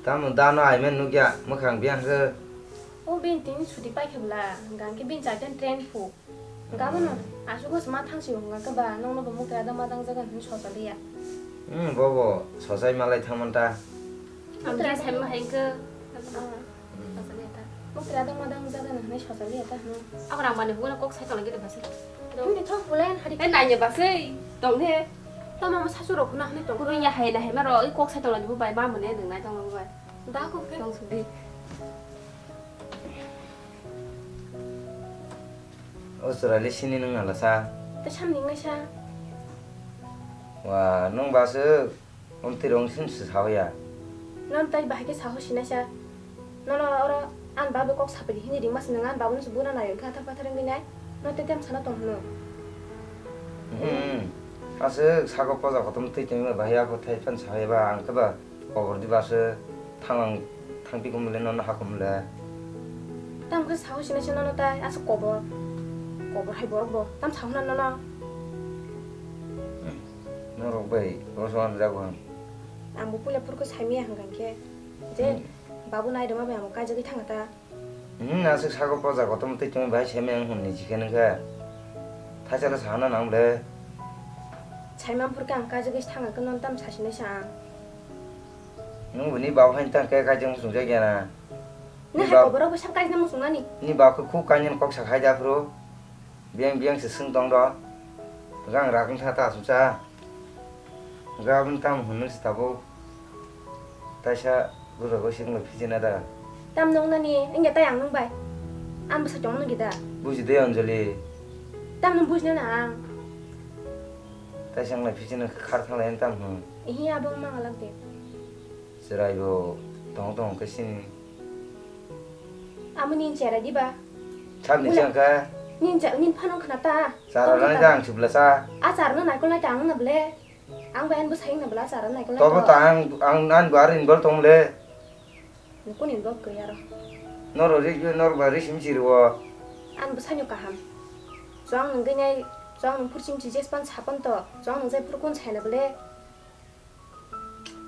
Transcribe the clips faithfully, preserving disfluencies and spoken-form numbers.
Tamo dano aimen nukya mwkhang biyang khe. O bini tini suti paikhe bwla, hwnkha khe bini chartan train phu. Hwnkha bono aswk ma thangsi hwnkha khe ba, nokno bo mukra da ma dang jaga hwnwi sochaliya. Hmm, bobo sochai malai thangmanta. Ang tini saima hai khe. Sochaliya ta. Mukra da ma dang jaga hwnwi sochaliya ta hwnwi. Ako rang mani hukuna kok sai tongla gede basi. Tini thok bulen hari. Eh, nanya basi. Tong he. Tamo ma sasu rok huna hwnwi tong. Kunu ya hai na hai ma ro, kok sai tongla jibu bai ma mane nang nai tongla bu bai. Da ko khe. Tong sudi. O chwraile sini nwng nalasa. Tei samni wngnai sa. Wa, nwng ba aswk omtwi rong sim se sahoya. Nono tai bahai khe saho sinai sa. Nono oro ani babu kok sapidi hini ringma se nwng ani babu no se buna nayo khe athar pathar wngwi nai. No tei tem sana tong hwno. Hmm. Aswk sago poja kotom twi tongma bahai abo thai phan sahoya ba ang khe ba. Kobor di base thanglang thangpi kumle nono hakumle. Tam khe saho sinai se nono tai aswk kobor. Kobor hai borok bo. Tam saho na nono. Norok bai roso an jago ang. Ang bo puila phuru khe saimiya hwnkha khe. Je Hmm. Babu nai rwma bai ang bo kaijagwi thangkha ta. Hmm, aswk sago poja kotom twi tongwi bahai saimaya wng hwnwi sikhe nungkha. Thaisala sahana nang le. Saimang phurkhe ang kajagwi thangkha khe nono tamo sasinai sa ang. Nwng bini bab hai tang khe kaijak muchungjak ya na. Ni Ni hai bab- koborok bwsang kaijak muchungnani. Ni bab khe khuk kainwi kok sa khai da phuru. Biyang biyang se swng tong do. Gang rak wng kha ta aswk cha. Hwnkhe aboni tamo hwnwi se tabuk taisa bwskango singno phichina da? Tam nungnani wngya tai ang nwng bai? Ang bwsa chong nw gida. Buji de Anjali. Tam nwng bujinani ang. Taisa wngna phichina khar thanglai tam hwn. Ihi abo wng mangalak de. Chwrai bo tong tong khe sini. Amo nini cherai diba? Sabni Wala. Chang kha? Nini cha-, nini phano khna ta? Chara Tong nai ta. Da ang chibla sa. A chara no naikol nai ta ang na ble. Ang bai ang bwsai wngna bwla chara naikol nai Tobo to. Ta ang, ang, ang bo aro involve tong le. Nukun involve kwrwi aro. Noro ri, noro ba ri sim chiri o. Ang bwsai no kaham. Chwng nungwi nai, chwng nung phurchim chi jes pan sapan to. Chwng nung jai phurkun sai na bwle.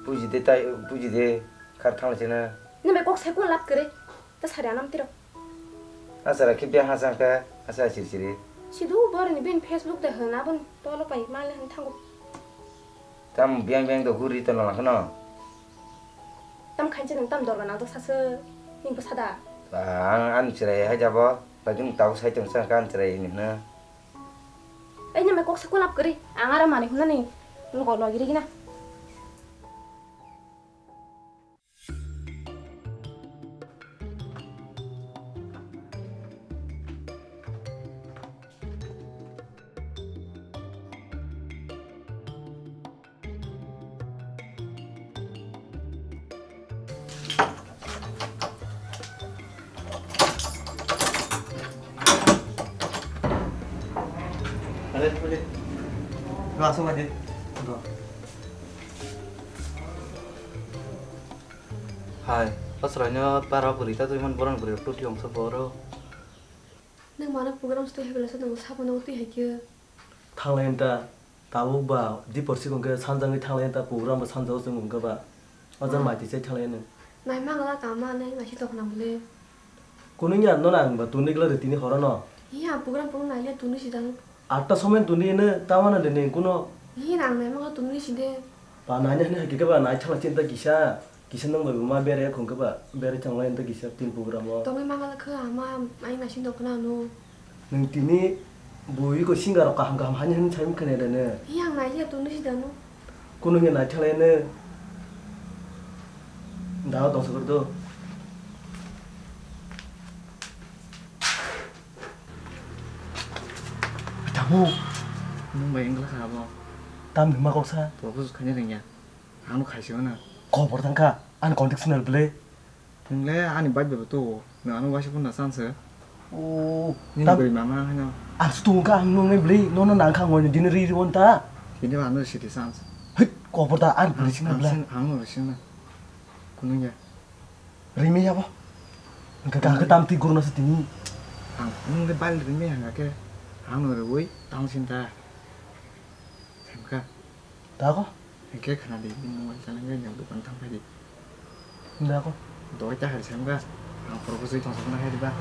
Buji de tai, buji de. Khar thang chena. Nang bai kok sai kun lap kwrwi. Ta sari anam tiro. Asara khe biyang hachang khe, asa chiri chiri. Sidu boroni bini Facebook de hwn, aboni tolo pai mali hwn thango. Tam biyang biyang do guri to nang khno. Tam khainse nang tam dorga nang to sase, ning bwsa da. Ba, ang ani chwrai hai jabo, ba jung tau sai tong sang ka ani chwrai ni hwno. Ei nang bai kok sa kulap kwrwi, ang aro mani hwnani, lugo logi rigi na. Hai, o chwraino para bwrwi ta twi man, borok bwrwi rok twi ongsa boro. Nwng mano program se twi hai belai sa tongo, sabo no twi hai khe. Thanglai ta, tabuk ba, dipor sikong khe sanjangwi thanglai ta, program bo sanjao chwng wngkha ba. O jan Ah. Mai twi chai thanglai nw. Nai mangla kama nai nai si tokna bwle. Kunung ya no nang ba tuni gla tini horo no. Iya program pung nai le tuni si dang. Atta somen tuni ne tama na de ne kuno. Hi nang nai mangla tuni si de. Ba nai ne hne hakike ba nai thala chinta kisa, kisa nang bai ma bere khong ke ba, bere chang lai ta kisa tin program o. Tongwi mangla kha ama ai nai si tokna no. Nung tini bui ko singer rok kaham kaham hani hani sai mukha ne da ne. Hi ang nai ya tuni si dano. Kuno nge nai thalai ne. Da tong sakur do. Tabu. Nung bai engla kha abo. Tam hima kok sa. To bus khani rengya. Ang no khaisi mano. Khobor tang kha. An conditional bele. Nwng le ani bai bai bo tugo. Nwng ano waisa phone na chance. O, nini tam bwrwi mama haino. Ang se tongo kha, ang nung nai bwlwi, nono nang kha, ang waino dino ri ri won ta. Tini ba ano sidi chance. Hei, kobor da, ang bwrwi sina bwla. Ang no sina. Kunung ya. Rimi ya bo. Engka kang ke tam ti gurno se tini. Ang nung le bal rimi hanga ke. Ang no rwi, tang sin ta. Semka. Ta ko? Hingke khna di, bini mobile chana ngai nang dukan thang phai di. Dako. Doi ta hari semga. Ang propose wi tongsa na hai diba.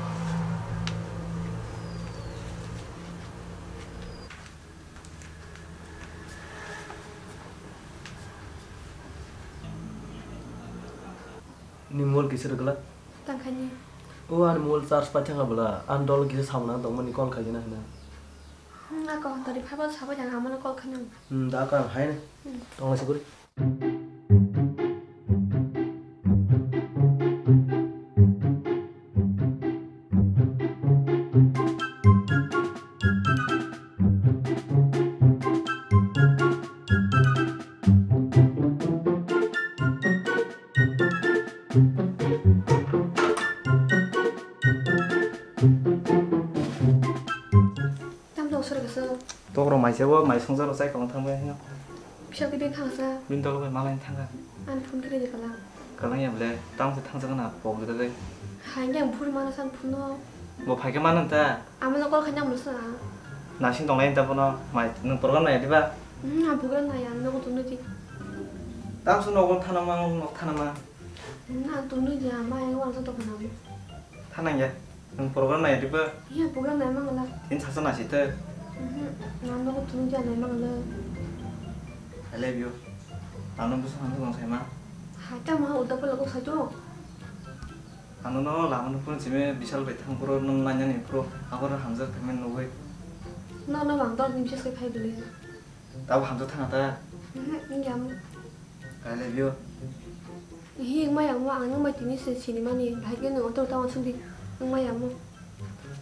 Ni mol kisa rwgwlak? Tangkhaini. O ani mol charge pai thangkha bwla, ani dol kisa samung nang tongmani call khaigwna hwnna. Hmm, ako tori phaibo sabai thangkha, amano call khainani. Hmm, da ka hai ne. Hmm. Tongla se guri. Tamno sori kaso. Tokro mai sebo, mai songsa ro sai kolong thang bai hino. Bisa kidin thangsa. Bin tolo bai malai thangka. An phone kiri de kalang. Kalang ya ble, tang se thangsa kana pok de de. Hai yang phur mana san phone no. Bo phai ke mana ta? Amano call khaina musa. Nasing tong lai ta bono, mai nung program nai diba? Hmm, ang program nai ang nogo tunu di. Tang su nogo thana ma, nok thana ma. Hmm, ang tunu di ama yang wang sa to kana. Thanang ya. Nwng program nai diba? Iya, program nai mangala. Tin sasa nasi te. Mhm, nang nogo tunu dia nai mangala. I love you. Ano busa hantu bang saima. Hai ta maha ulta pula kok saito. Ano no lama no pun sime bisal bai thang puro nung nanya ni puro agor hamjak kami nugui. No, no, bang dor nimsa sai phai bile. Tabo hamjak thang ta. Mhm, ingyam. I love you. Hi, wngma yamo, ang nwng bai tini se sinimani, bahai khe nwng otor tamo sudi, wngma yamo.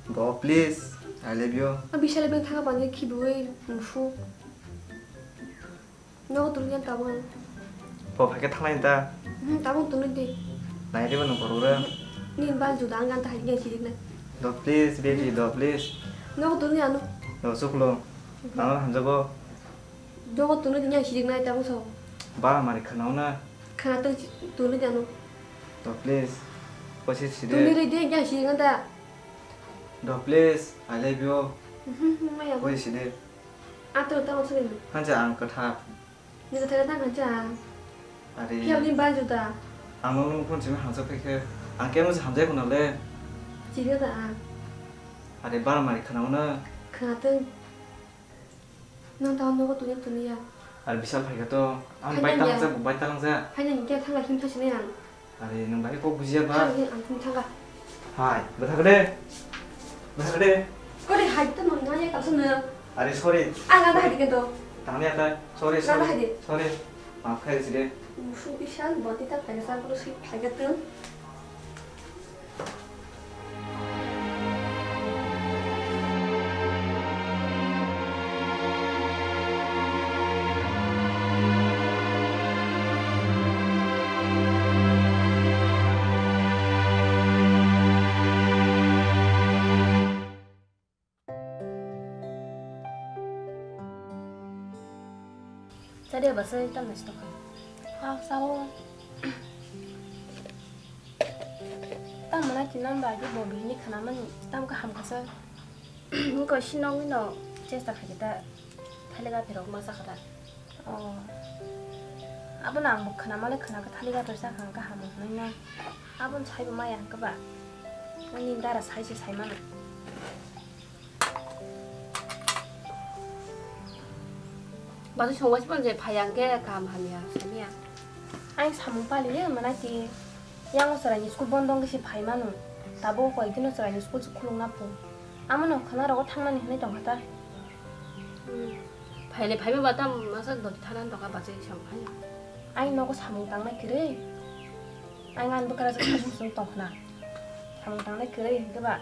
Bo, please, I love you. A bisale beng thanga bangwi khibiwi musu. Nogo tulu jan tabang. Bo, phai khe thanglai ta. Hmm, tabang tulu di. Nai riba nung korok ra. Nin bal juda ang ganta hai khe sidik na. Do, please, baby, do, please. Nogo tulu jan. Do, suklo. Ang hamjago. Dogo tunu di yang sidik nai tabuk so. Ba mari khana na. Khana tong tunu di ano. Do please. Kosi side. Tunu ri di yang sidik nai ta. Do please. I love you. Maya. Kosi side. Ato ta mo sini. Hancha ang kotha. Ni kotha ta hancha. Are. Kya ni banju ta. Ang no phone simi hancha phai khe. Ang kemo se hanjai khuna le. Sidik ta. Are ba mari khana na. Khana tong. Nang tamo nogo tuni tuni ya. Ar bisal phaikha to. Ang bai talangjak, bai talangjak. Haina ni khe thangla him thasi nai ang. Are nwng bai kok bujiya ba. Thang ang thung thangla. Hai, bwthak de. Bwthak de. Kore hai to nang nang ya tangsa nang. Are sorry. Ang ang hai de to. Tangni ata. Sorry, sorry. Sorry. Maaf khai side. Musu bisal bati ta phaikha sa puro si phaikha to. Chadi ba sai tam nasi tokha. Ha, sao. Tam mana tinam ba di bo bini khana mani tam ka ham kasa. Ko sinong no chesta kha kita. Thale ga phirok ma sa khata. Oh. Abo nang bo khana male khana ka thale ga phirsa khang ka ham nai na. Abo sai bo maya ka ba. Ani dara sai se sai mana. Basi songwasi pon je phai ang khe kaham hamya samiya. Ang samung pali le mana ti. Yang o chwraini school bondo wngkhe se phai mano. Tabo koi dino chwraini school se khulung na phu. Amo no khana rogo thang mani hinui tong kha ta. Hmm. Phai le phai ba tam masa doti thana tong kha basi samung phai. Ang nogo samung tang nai kwrwi. Ang ani bwkra jwk sasung sung tong khna. Samung tangnai kwrwi hwnkhe ba?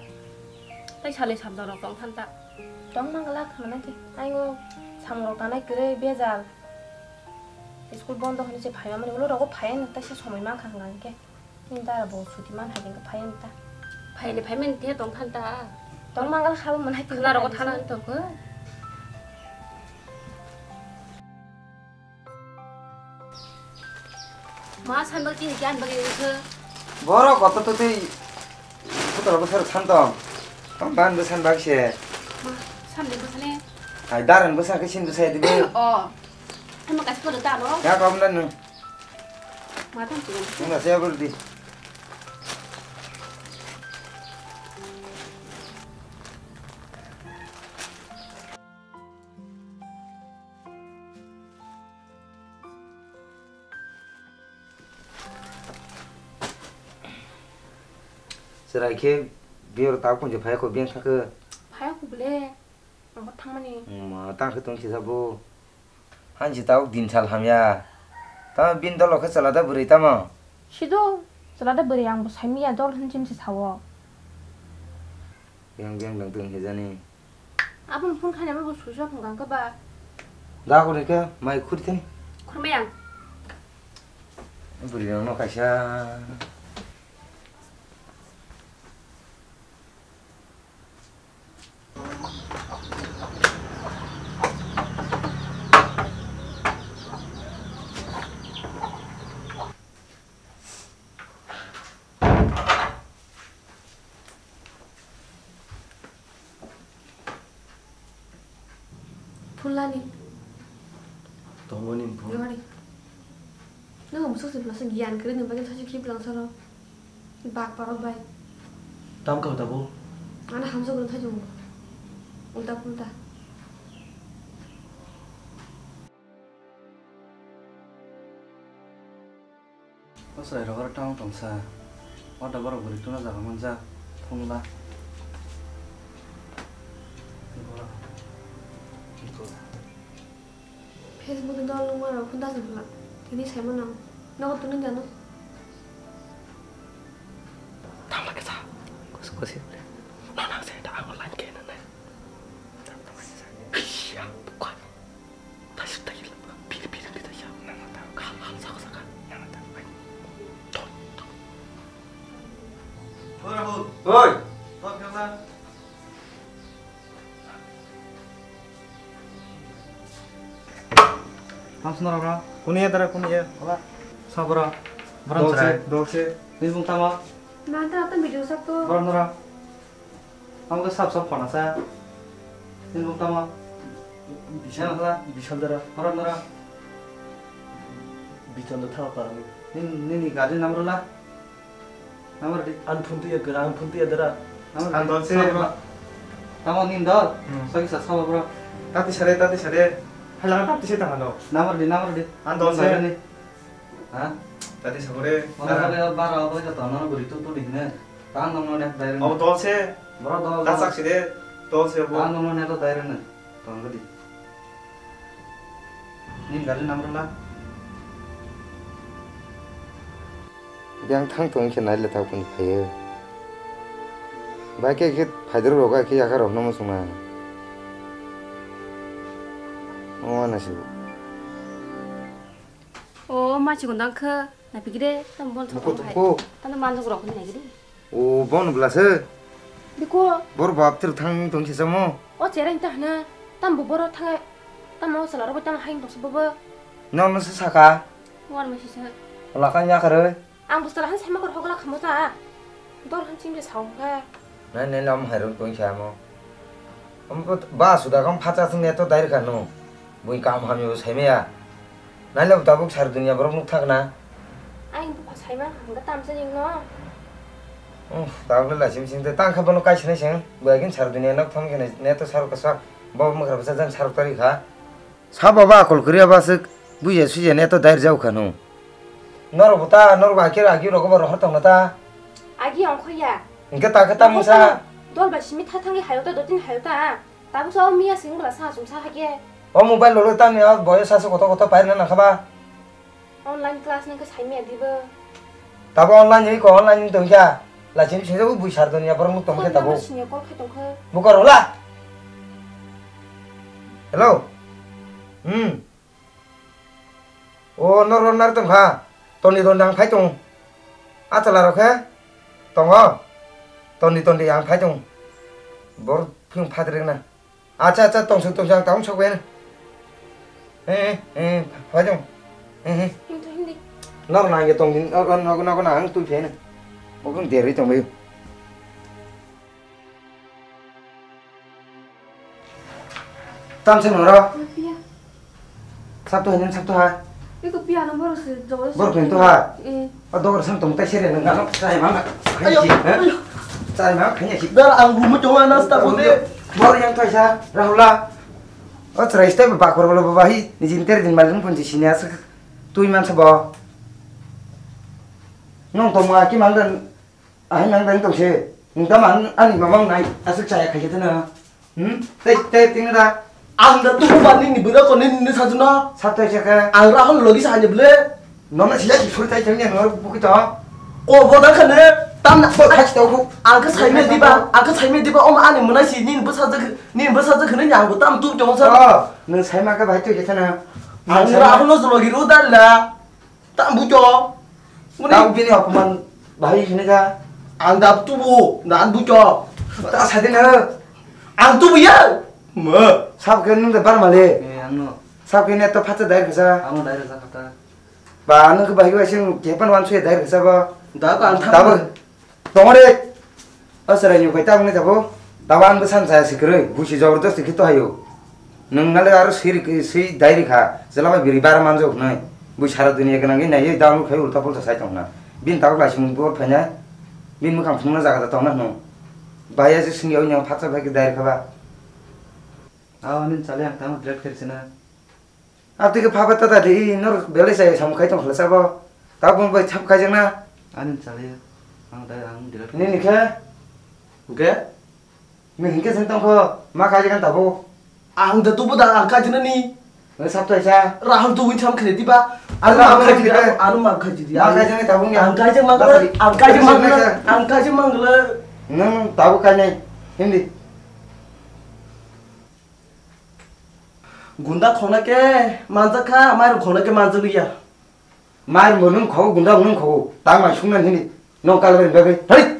Tai salai sabda rok tong than ta. Tong mang glak hwnna khe. Aino samung rok tangnai kwrwi bejal. School bondo hwnwi se phai mamani ulo rogo phai ani taisa somoi mankha hwnka hinkhe. Nini dara bo chuti man hai hinkhe phai ani ta. Phai ni phai mani the tong than ta. Tong mang glak habo mwnai. Khwla rogo thana tong kho. Ma sanbak chini khe ani bagwi wngkhe. Borok kotor to tei kotor bo sero san tong. Tong ban bo san bak se. Ma sanbak bo sane. Hai daran bo san khe sin bo sai dibi. O. Hama kasi kotor ta no. Ya kom dan. Matang chigon. Wngkha se abo rwdi. Chwrai khe biyor tabuk kunju phai kho biyang thangkhe. Phai kho bole. Ang kho thangmani. Ma tang khe tong kisa bo. Hansi tabuk din sal hamya. Tamo bini dolo khe chwla da bwrwi tamo? Sido, chwla da bwrwi ang bo saimanya dol hinwi se sao. Yang yang nang tong hejani. Aboni phone khaina bo switch off wngkha khe ba. Da ko ni khe mai khuri thani. Khurmai ang. Bwrwi rang no kaisa. Phulani. Tongmani phul. Gari. Nang musuk se plus giyan kre nang bagel sachi khip lang saro. Bak parok bai. Tam ka tabo. Ana hamso gurung thajung. Ulta pulta. O chwrairok aro tamo tongsa. Wata borok bwrwi tungna jaga manjak. Phungla. Facebook ni dol nungma rok phun dajak bwla. Tini saimano. Nogo tuni dano. Tamo kisa. Kus kusi. Nona se ta ang online ke nana. Iya, bukan. Oi. Tamo swnaro bro. Kuni ya dara kuni ya. Ola. Sa bro. Bro chrai. Dolse. Ni bung tamo. Nanta ata video sak to. Bro nora. Tamo khe sap sap phone sa. Nini bung tamo? Bishal, Yang la. Bishal dara. Ora nora. Bichon da thang parani. Nini, nini gari number la? Number di. An phun tu ya gara, an phun tu ya dara. Number An di. Dol se. Sap bro. Tamo nini dol? Hmm. Sagi sa sap bro. Tati sare, tati sare. Hala tati se tangano. Number di, number di. An dol se. Number di. Ha? Tati sabore. Mona bale bara obo joto no buri tu tu di hine. Tang nong no nek dai rene. Obo dol se. Boro dol. Ta sak side dol se bo. Tang nong no nek dai rene. Tong gadi. Ni gari number la. Yang thang tong khe nai le thak pun phaye. Bai khe khe phaidar rok khe yakar rok no mo sung na. Mo na si. O ma chikon dang kha, na pigre, tam bol thok hai. Buko. Tam manjok rok ni nagiri. O bon bla se. Biko. Bor bap tir thang tong se samo. O chereng ta hana, tam bo boro thang, tam o sala rok tam haing tong se bobo. No no se saka. War ma si sa. Ola kan ya kare. Ang bwsala han saima kor hokla khamo ta. Dol han chimre saung kha. Nai nai lam hairon koi kha mo. Am ko ba suda kam phacha sing ne to dair kanu. Bui kam hamyo saimaya. Nai lo tabuk sar dunia borok nuk thak na. Ang bukha saima hangga tamsa jing no. Uf, tabuk le lachim sing te tang kha bono kai sinai sing. Bui agin sar dunia nok thang khe ne to sar kasa. Bo mokra basa jan sar tari kha. Sabo ba akol kwrwi abo aswk buija suija ne to dair jau kha nw. Norok bo ta, norok bo hakhe agi rogo bo rohor tongna ta. Agi ongkho ya. Hwnkhe ta khe ta mungsa. Dol bai simi tha thangwi hayo ta, dotini hayo ta. Tabuk sa o miya sing bwla sa sung sa hakhe. O mobile lo tamni o boyo sa se koto koto pairna nangkha ba. Online class nang khe saimaya dibo. Tabo online ri ko online ni tongkha. Lachim singsa bu bui sar dunia borok nuk tong khe tabo. Phone number sini call khai tongkha. Bukar hola. Hello. Hmm. O noro nar tongkha. Toni toni ang phai tong. Achala rok khe tongo. Toni toni ang phai tong. Bor phung phadrek na. Acha, acha, tongsong, tongsong, ang tabuk sokbaino. Eh, eh, eh, phaidong. Eh, eh. Hindi, hindi. Nok nang ye tong din, nok, nok, nok nang twi phaino. Bokong derwi tongbaio. Tamse noro. Mafia. Sabtu hai, sabtu hai. Eko piano borok se jawai. Borok ni to ha. Eh. O dogor sam tong tai sere nang ano chai ma. Ayo, ayo. Chai ma khanya si. Dar ang bumu chong ana sta bode. Bor yang toi sa Rahula. O chrai stai ba kor bolo ba hi ni jin ter din malin pun ji sini asuk. Tui man sa bo. Nong to ma ki mang dan. Ahai nang dang tong se. Nung tamo ang ani mamang nai aswk chaya khai khe teno. Hmm? Tei tei ting da. Ang da tuku ba nini bwrwi ko nini ni sajuna. Sab tai se khe. Ang Rahul logi sa hanya bwle. Nono sila si suri tai tang ni nor buki to. Ko bo da khane tam na. Bo khai tau bu. Ang ka sai me diba, ang ka sai me diba om ani mwnai si nini bwsa jak, nini bwsa jak khane ni ang bo tam tu jong sa. Oh, nung sai ma khe bai tu khe teno. Ang Rahul no logi ru da la. Tam bujo. Uni tau bini apaman bahai hini ka. Ang dap tubu, nan bujo. Ta sadi na. Ang tubu ya. Ma. Sab ke nung de bar male. Eh, ang no. Sab ke ne to phacha dai kasa. Ang dai kasa kata. Ba nung ke bahai bai sing kepan wan sui dai kasa ba. Da ka ang ta thang. Tongore. O chwraini upai tabukni tabuk. Tabo ang bwsano chaya se kwrwi. Buisi jobordosti khe tohaio. Nwng nale aro swi rikha, swi dai rikha. Chwla bai biri bara manjak hwnwi. Bui sara duniya gwnangwi naiwi download khai ulta pulta sai tongna. Bini tabuk laisimung bor phainai. Bini mwkhang phunukna jaga da tongna hwnwi. Bahai se swngya wngya phatsa bai khe dai rikha ba. Aw, nini chale ang tamo delete khairi sina. Abtwi khe phaba tata di, nor belai chaya samung khai tong khala sabo. Tabuk bai thap khai jakna. Ani chale, ang dai ang delete. Nini khe? Hwnkhe? Nini hinkhe chwng tong kho, ma khai jakna tabuk. Ang da tubu da ang khai jakna ni. Nang sab thai sa. Rahul tu win tham khre diba. Ano ma khai jidi, ano ma khai jidi. Ma khai jakna tabuk ni. Ang khai jak mang, ang khai jak mang, ang khai jak mang le. Nang tabuk khai nai. Hindi. Gunda khona ke manjak kha, mairum khona ke manjak liya. Mairum bo nung kho, gunda bo nung kho, tang mai sungna hini, nong kal bai bai. Hai,